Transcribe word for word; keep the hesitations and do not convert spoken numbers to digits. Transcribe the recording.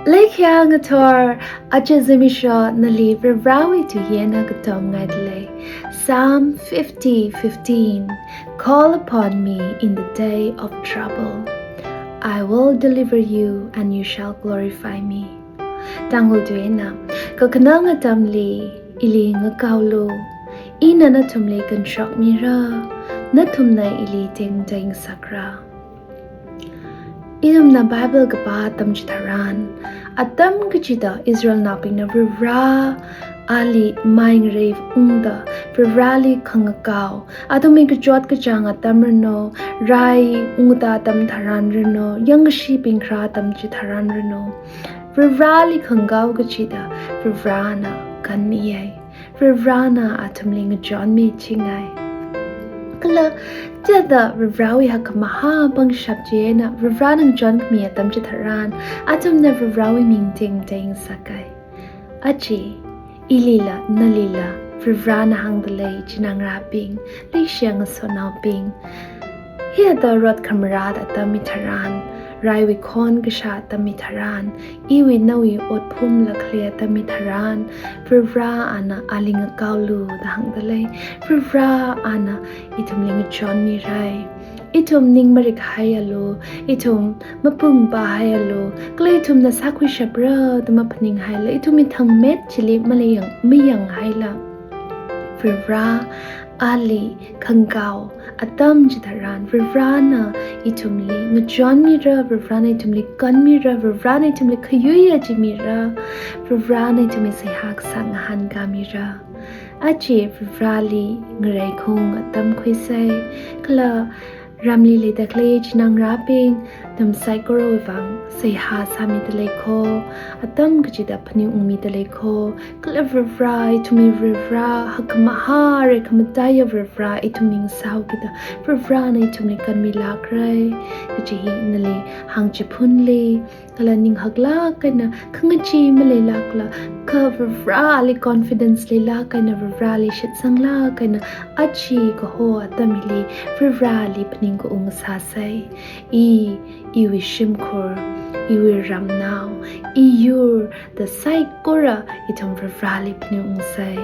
Leikhiya ngathor, aja zimiksho nali Varivarawui tuiyena katomngaidalei. Psalm fifty fifteen. Call upon me in the day of trouble. I will deliver you and you shall glorify me. Tangkhul tuina, kakhanang atamli ili ngakaolu, ina nathumli kanshokmira, nathumna ili tengteng sakra. Ithumna Bible kapā atam chitharan, atam kachida Israelnaobingna Varivara ali mai ngarei ungda, Varivarali khangakao, athumwui kachot kachāng atam ranu, rai ungda atam tharan ranu, yangkashibing kharā atam chitharan ranu, Varivarali khangakao kachida Varivarana kanmiyei. Varivarana athumli ngachonmichingai. Kala, chithāda Varivarawui hakkhamahā pangshap chieina Varivarana ngachonkhami atam chitharan, athumna Varivarawui ming tengteng sakai. Aja, ilila, nalila, Varivarana hāngdalei chinangrabing, leishiya ngasotnaobing. Hithāda rot khamarāt atam hitharan, raiwui khon kashā atam hitharan, iwui nawui otphungla khalei atam hitharan, Varivarana ali ngakaolu da hāngdalei. Varivarana ithumli ngachonmirai. Ithum ning marikhaialu, ithum mapung pāhaialu, kala ithumna sākhuishapra da maphaninghaila, ithumwui thangmet chili maleiya, mayanghaila, Varivara ali khangakao atam chitharan, Varivarana ithumli ngachonmira, Varivarana ithumli kanmira, Varivarana ithumli khayuiya jimira, Varivarana ithumli seihā kasā ngahānkāmira. Aja Varivarali ngareikhaung atam khuisei, kala ramli leida khalei chinangrabing, nathum saikorawui vang seihā sāmidalei kho, atam kachida phaningungmidalei kho, kala Varivara, ithumwui Varivara, hakkhamahā, rekhamataiya Varivara, ithumwui ngasao kida Varivarana ithumli kanmilākrai, kaji hi nali hāngchiphunli, kala ning haklāk eina khangachee maleilākla, kha Varivarali confidence leilāk eina Varivarali shitsanglāk eina aja kaho atam hili Varivarali phaningkaung sāsei. I, iwui shimkhur, iwui ramnao, iyur da saikora ithum Varivarali phaningungsei.